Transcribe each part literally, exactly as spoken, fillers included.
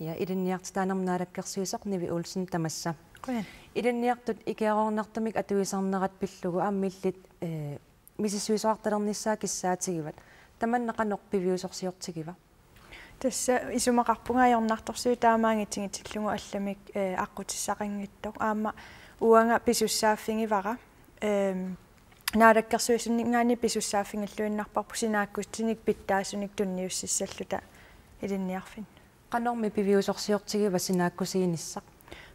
Ja, ilinniartitaanermut naalakkersuisoq Nivi Olsen tamassa. Qujan. Ilinniartut ikiaroornartumik atuisarnerat pillugu aamma illit, eh, misissuisoqartalernissaat kissaatigivat. Tamanna qanoq piviusorsiortigiva? Tassa isumaqarpunga ajornartorsiut taama angitigitillugu allamik, eh, aqqutissaqanngitsoq. Aamma uanga pisussaaffigivakkit. Ehm, Naalakkersuisuninngaanniit pisussaaffigiilluinnarparput sinaakkutinik pitsaasunik tunniussissalluta ilinniarfinni. Qanormi piviusorsiortigiva sinaakkusiinissaq?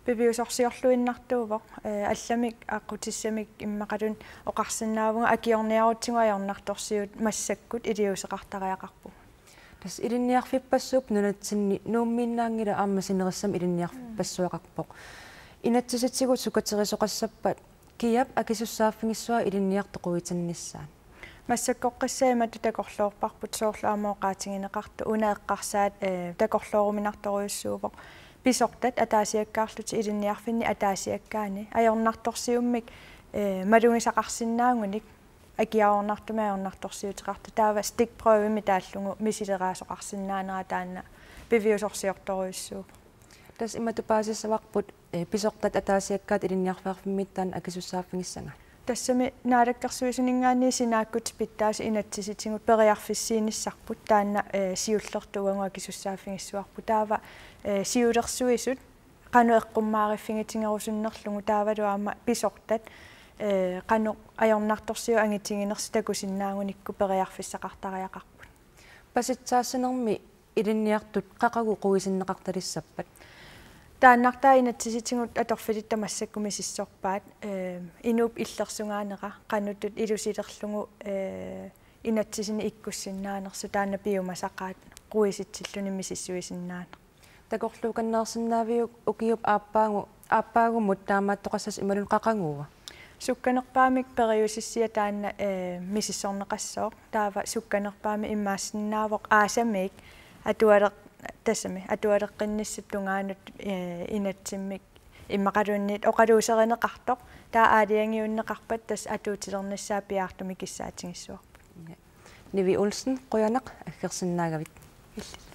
Piviusorsiorluinnartuuvoq, eh, allamik aqqutissamik immaqaluunniit oqarsinnaavunga akiorniarutsigu ajornartorsiut massakkut iliuuseqartariaqarpugut. Tassa ilinniarfippassuup nunatsinni Nuummiinnaanngilaq aamma sinerissami ilinniarfippassuaqarpoq. Inatsisitigut sukaterisoqassappat kiap akisussaaffigissuaq ilinniartut quitinnissaat? Massakkorpiaq imatut takorloorparput soorlu aamma oqaatigineqartoq una eqqarsaat, eh, takorlooruminartorujussuuvoq. Pisortat ataasiakkaarlutik ilinniarfinni ataasiakkaani ajornartorsiummik, eh, malugisaqarsinnaagunik akiaroornartumik ajornartorsiuteqartut taava stikprøvemik taallugu misileraasoqarsinnaanera taanna piviusorsiortorujussuuvoq. Tassa imatut paasissavarput, eh, pisortat ataasiakkaat ilinniarfimmiit taanna akisussaaffigissagaat? Tassami naalakkersuisuninngaanniit sinaakkutit pitsaasut inatsisitigut periarfissiinissarput taanna, eh, siullertut uagut akisussaaffigissavarput. Taava, eh, siulersuisut qanoq eqqummaariffigitigerusunnerlugu taavalu aamma pisortat, eh, qanoq ajornartorsiut angitiginersut takusinnaagunikku periarfissaqartariaqarput. Pasitsaassinermi ilinniartut qaqugu quisinneqartalissappat? Taannartaa inatsisitigut atorfilitta massakkut misissorpaat, eh, inuup illersugaaneq qanoq ittut ilusilerlugu, eh, inatsisinik ikkussinnaanersoq taanna piumasaqaat quisitsilluni misissuisinnaaneq. Takorluukanneersinnaaviuk ukiup aappaagu-, aappaagumut taamaattoqassasoq imaluunniit qaquguua? Sukkanerpaamik periusissiaq taanna, eh, misissorneqassooq. Taava sukkanerpaamik immaassinnaavoq aasamiik atualeq-, tassami atualeqqinnissap tungaanut, eh, inatsimmik immaqaluunniit oqaluuserineqartoq. Taava aalajangiunneqarpat tassa atuutilernissaa piaartumik kissaatigissavarput. Nivi Olsen, qujanaq aggersinnaagavit. Illit.